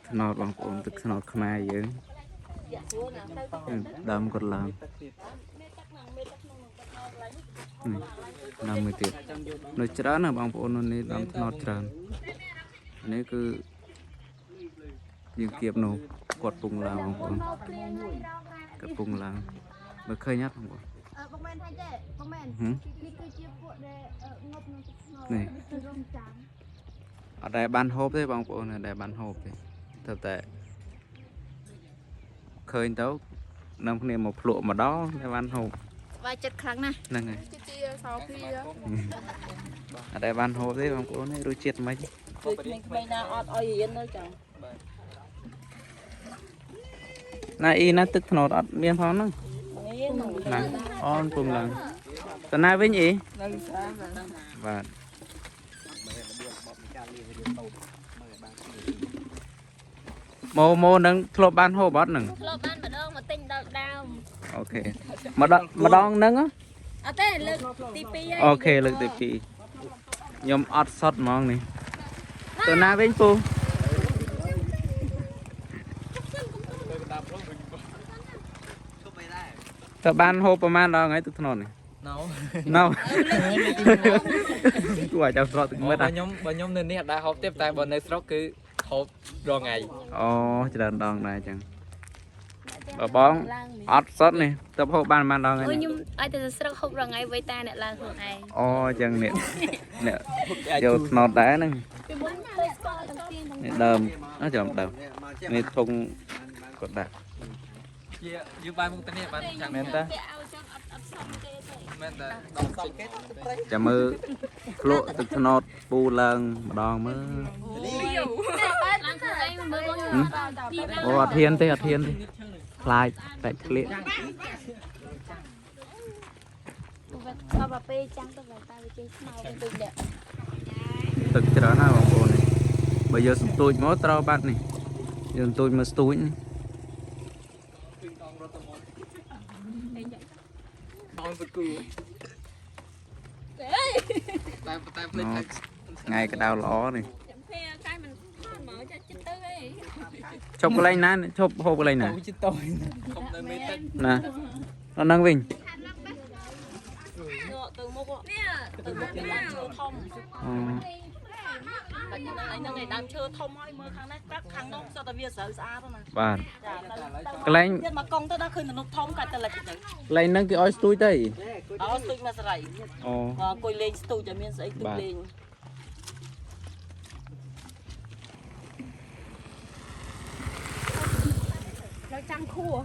ត្នោតបងប្អូនទឹកត្នោតខ្មែរយើងដើមគាត់ឡើងនេះដើមមួយទៀតនៅច្រើនណាស់បងប្អូននៅនេះដើមត្នោតច្រើននេះគឺយើងគៀបនោះគាត់ពងឡើងបងប្អូនគាត់ពងឡើងមើលឃើញអត់បងប្អូន បងមែនថាចេះបងមែន ហឹម នេះគឺជាពួកដែលងប់ក្នុងទឹកស្នោ នេះ គឺរងចាំ អត់ដែលបានហូបទេបងប្អូនអត់ដែលបានហូបទេតែតែឃើញទៅនាំគ្នាមកភ្លក់ម្ដងតែបានហូប ស្បាយចិត្តខ្លាំងណាស់ ហ្នឹងហើយ ជាសោភា អត់ដែលបានហូបទេបងប្អូននេះរសជាតិមិន គឺក្មេងៗណាអត់ឲ្យរៀនទៅចឹង ណាអ៊ីណាទឹកត្នោតអត់មានផងហ្នឹង មាន ណាអូនពុំឡើងតើណាវិញអ៊ី នៅសា បាទម៉ូម៉ូនឹងធ្លាប់បានហូបអត់ហ្នឹង ធ្លាប់បានម្ដងមកទិញដល់ដើម OK ម្ដងម្ដងហ្នឹងហ៎ អត់ទេលើកទី2ហើយ OK លើកទី2ខ្ញុំអត់សត់ហ្មងនេះទៅណាវិញពូតើបានហូបប្រហែលដងហើយទឹកថ្នោតនេះ ណៅ ណៅគួរឲ្យចាំស្រកទឹក បើ មិត្ត ខ្ញុំបើខ្ញុំនៅនេះអត់ដែលហូបទេតែបើនៅស្រុកគឺហូបរាល់ថ្ងៃ អូច្រើនដងដែរអញ្ចឹងបើបងអត់សត់នេះតើហូបបានប្រហែលដងហើយ អូយ នេះ ខ្ញុំឲ្យតែស្រុកហូបរងៃវៃតាអ្នកឡើងខ្លួនឯង អូអញ្ចឹងនេះអ្នកយកថ្នោតដែរហ្នឹង ពីមុនទៅស្គាល់ទាំងទៀងទាំង នេះដើមអើចាំដើមនេះធុងគាត់ដាក់ ជាយើងបានមុខទៅនេះបានចាំ មែនតា ពាក់ឲ្យចឹងអត់អត់សមគេទេ មែនតាដល់សុំគេ ចាំមើលភ្លក់ទឹកត្នោតពូឡើងម្ដងមើល ឡើងខ្លួនឯងមើលបងខ្ញុំអត់ពីដើម អូអត់ហ៊ានទេអត់ហ៊ានទេខ្លាចតែធ្លាក់ ដល់ទៅពេលចាំងទៅវៃតាវាចេញស្មៅវិញដូចអ្នក ទឹកច្រើនណាស់បងប្អូននេះបើយកសន្ទូចមកត្រូវបាត់នេះយកសន្ទូចមកស្ទូចនេះ បងសគូតែតែភ្លេច អូថ្ងៃក្តៅល្អនេះ ចាំភេកាយមិនផាត់មកចាច់ចិត្តទៅឯង ឈប់កន្លែងណានេះឈប់ហូបកន្លែងណា ទៅជិតតខំនៅមេទឹក ណាដល់ហ្នឹងវិញ ទៅមុខនេះទៅមុខមានដើមឈើធំ អូ តែហ្នឹងឯងដើមឈើធំហើយមើលខាងនេះកាត់ខាងនោះសុទ្ធតែវាស្រូវស្អាតណា បាទ ចាទៅ កន្លែង ទៀតមកកង់ទៅដល់ឃើញទំនប់ធំកាត់ទៅលិចទៅ កន្លែងហ្នឹងគេឲ្យស្ទូចទៅ អោស្ទូចមកស្រ័យ អូ មកអង្គុយលេងស្ទូចតែមានស្អីទូចលេង เราចាំខួរ